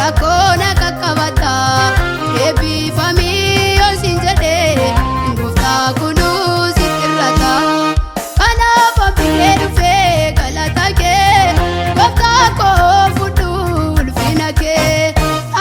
Rakkoo na qaqqabata eebbifamii yoo siin jedhee gooftaa kunuu sitti irrata. Kanaaf hambisee dhufee galata kee gooftaa koo fudhu ulfina kee.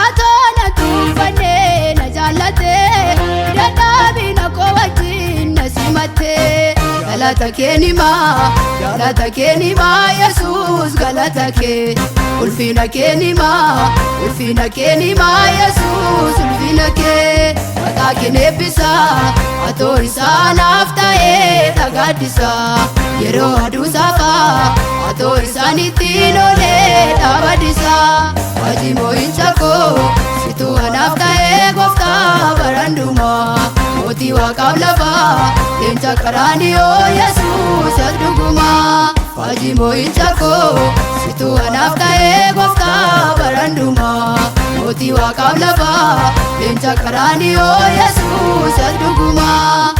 Atoo na tuuffannee na jaallatee dadhabina koo wajjin na simattee. Galata kee nimaa galata kee nimaa Yesuus galata kee. Ulfina kee nimaa ulfina kee nimaa Yesuus ulfina kee. Maqaa kee eebbisaa atoo isaa naaf ta'ee dhagaaddisaa. Yeroo aduu saafaa atoo isaan ittiin oolee dhaabadisaa. Hojii moo'icha koo situ anaaf ta'ee gooftaa barandumaa. Mootii waaqaaf lafaa leenca qaraaniyoo Yesuus as dhugumaa. Hojii moo'icha koo situ anaaf ta'ee gooftaa barandumaa. Mootii waaqaaf lafaa leenca qaraaniyoo Yesuus as dhugumaa.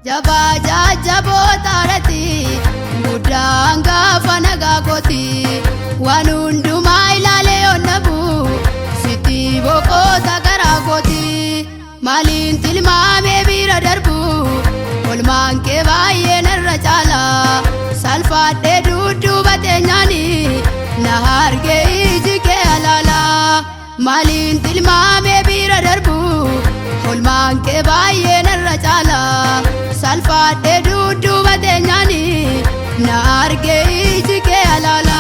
Jabaa jajjaboota irratti guddaan gaafa nagaa kooti waan hundumaa ilaalee onnabu sitti boqota garaa kooti maaliin tilmaamee bira darbu olmaan kee baay'ee narra caala salfaadhee dudduuba teenyaani na argee iji kee alaala maaliin tilmaamee bira darbu olmaan kee baay'ee narra caala salfaadhee dudduuba teenyaani na argee iji kee alaala.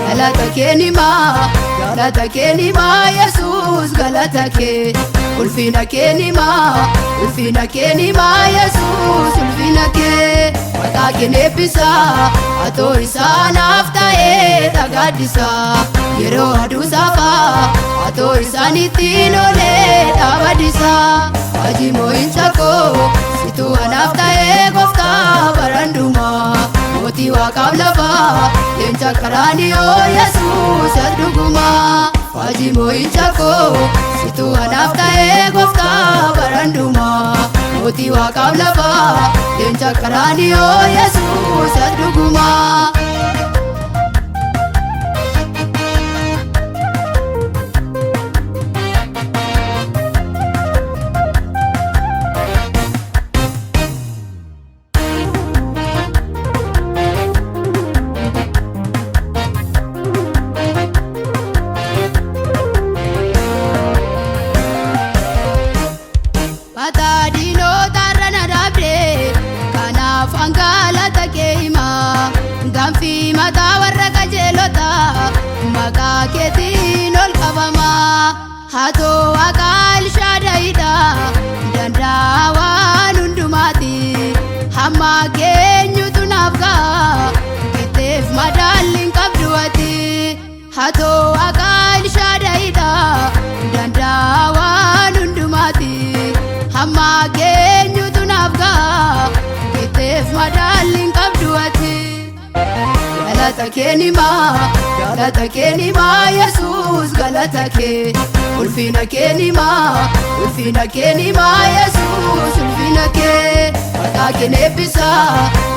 Galata kee nimaa galata kee nimaa Yesuus galata kee ulfina kee nimaa ulfina kee nimaa Yesuus ulfina kee maqaa kee eebbisaa atoo isaa naaf ta'ee dhagaaddisaa yeroo aduu saafaa atoo isaan ittiin oolee dhaabadisaa hojii moo'icha koo situ anaaf ta'ee gooftaa barandumaa. Mootii waaqaaf lafaa leenca qaraaniyoo Yesuus as dhugumaa. Hojii moo'icha koo situ anaaf ta'ee gooftaa barandumaa. Mootii waaqaaf lafaa leenca qaraaniyoo Yesuus as dhugumaa. Mataa diinota irra na dhaabde kanaaf galata kee himaa gaanfi mataa warra qajeelota maqaa keetiin ol qabama hatoo waaqa Elshaadaayidha danda'a waan hundumaati hamma keenyutu naaf ga'a bitteef madaalliin qabdu ati hatoo waaqa Elshaadaayidha danda'a waan hundumaati hamma keenyutu naaf ga'a bitteef madaalliin qabdu ati. Galata kee nimaa galata kee nimaa Yesuus galata kee ulfina kee nimaa ulfina kee nimaa Yesuus ulfina kee maqaa kee eebbisaa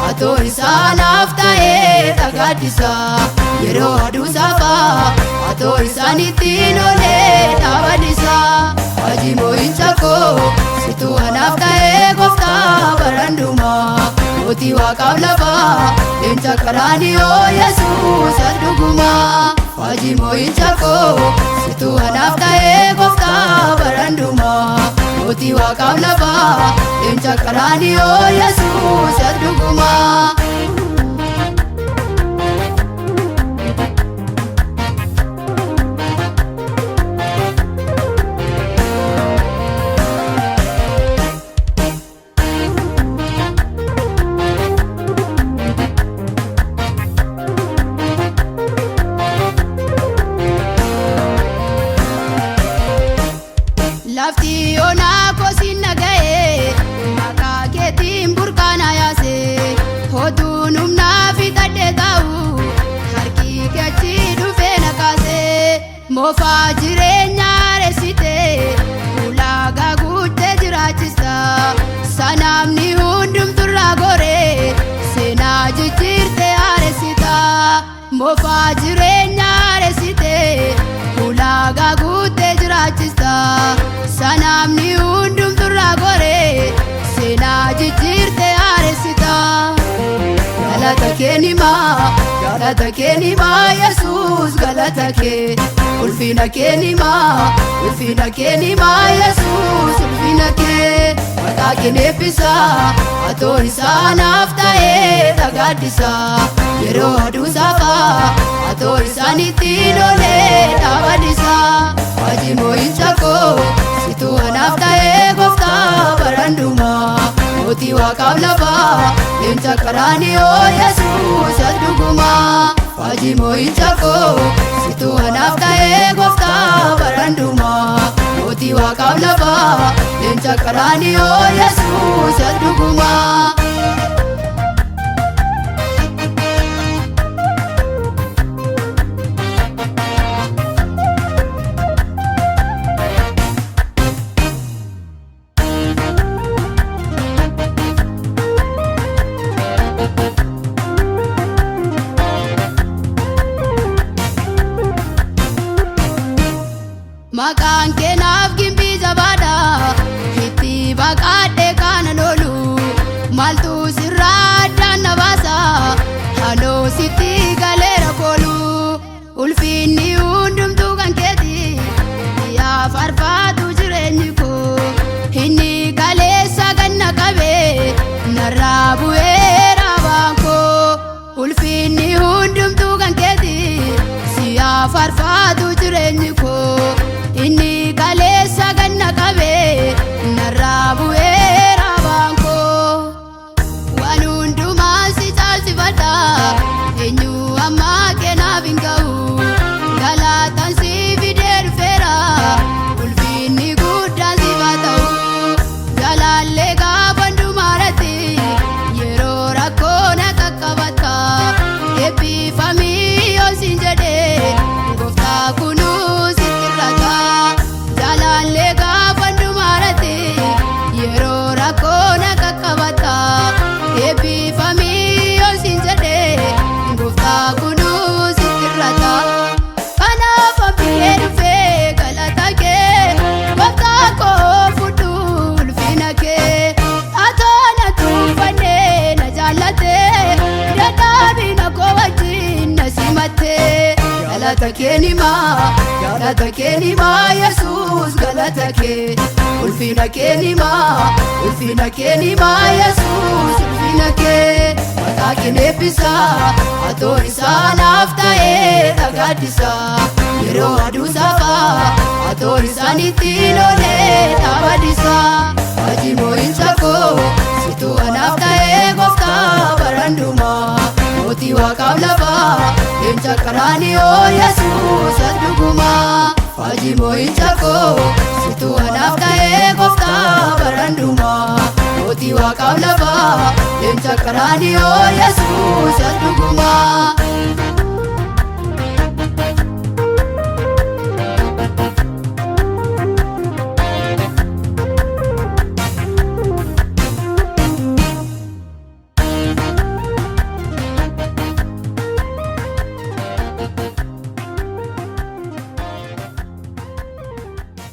atoo isaa naaf ta'ee dhagaaddisaa yeroo aduu saafaa atoo isaan ittiin oolee dhaabadisaa hojii moo'icha koo situ anaaf ta'ee gooftaa barandumaa. Mootii waaqaaf lafaa leenca qaraaniyoo Yesuus as dhugumaa. Hojii moo'icha koo situ anaaf ta'ee gooftaa barandumaa. Mootii waaqaaf lafaa leenca qaraaniyoo Yesuus as dhugumaa. Lafti onaa kosiin naga'ee maqaa keetiin burqa. Moofaa jireenyaa reessitee ulaagaa guuttee jiraachista. Sanaamni hundumturraa goree seenaa jijjiirtee haaressita. Moofaa jireenyaa reessitee ulaagaa guuttee jiraachista. Sanaamni hundumturraa goree seenaa jijjiirtee haaressita. Galata kee nimaa, galata kee nimaa, Yesuus galata kee. Ulfina kee nimaa, ulfina kee nimaa, Yesuus ulfina kee. Maqaa kee eebbisaa, atoon isaa naaf ta'ee dhagaaddisa. Yeroo aduu safaa, atoon isaanitti lolee dhaabadisa. Hojii moo'icha koo, situ anaaf ta'ee gooftaa barandumaa. Mootii waaqaaf lafaa, leenca qaraanioo Yesuus as dhugumaa. Hojii moo'icha koo, situ anaaf ta'ee gooftaa barandumaa. Mootii waaqaaf lafaa, leenca qaraanioo Yesuus as dhugumaa. Maqaan kee naaf gimbii jabaadha, itti baqadhee kanan oolu. Maaltu sirraa addaan na baasa, haaloo sitti galeera koolu. Ulfinni hundumtuu kan keeti, yaa faarfaatu jireenyi koo. Inni kaleessa ganna qabee, narraa bu'eera baankoo. Ulfinni hundumtuu kan keeti, siyaa faarfaatu jireenyi koo. Inni kaleessa ganna qabee, narraa bu'eera baankoo. Waan hundumaa si caalchifadha, eenyu ammaa kennaaf hin ga'u. Galataan si fidee dhufeera, ulfinni guddaan siif haa ta'u. Jalaallee gaafa hundumaarratti, yeroo rakkoo na qaqqabata. Eebbifamii yoo siin jedhee, gooftaa kunuu sitti irrata. Jalaallee gaafa hundumaarratti, yeroo rakkoo na qaqqabata. Eebbifamii yoo siin jedhee, gooftaa kunuu sitti irrata. Kanaaf hambikee dhufee galata kee, gooftaa koo fudhu ulfina kee. Atoo na tuuffannee na jaallattee, dadhabina koo wajjin na simattee. Galata kee nimaa, galata kee nimaa, Yesuus galata kee. Ulfina kee nimaa, ulfina kee nimaa, Yesuus ulfina kee. Maqaa kee eebbisaa, atoon isaa naaf ta'ee dhagaaddisa. Yeroo aduu safaa, atoon isaanitti lolee dhaabadisa. Hojii moo'icha koo, situ anaaf ta'ee gooftaa barandumaa. Mootii waaqaaf lafaa, leenca qaraanioo Yesuus as dhugumaa. Hojii moo'icha koo, situ anaaf ta'ee gooftaa barandumaa. Mootii waaqaaf lafaa, leenca qaraanioo Yesuus as dhugumaa.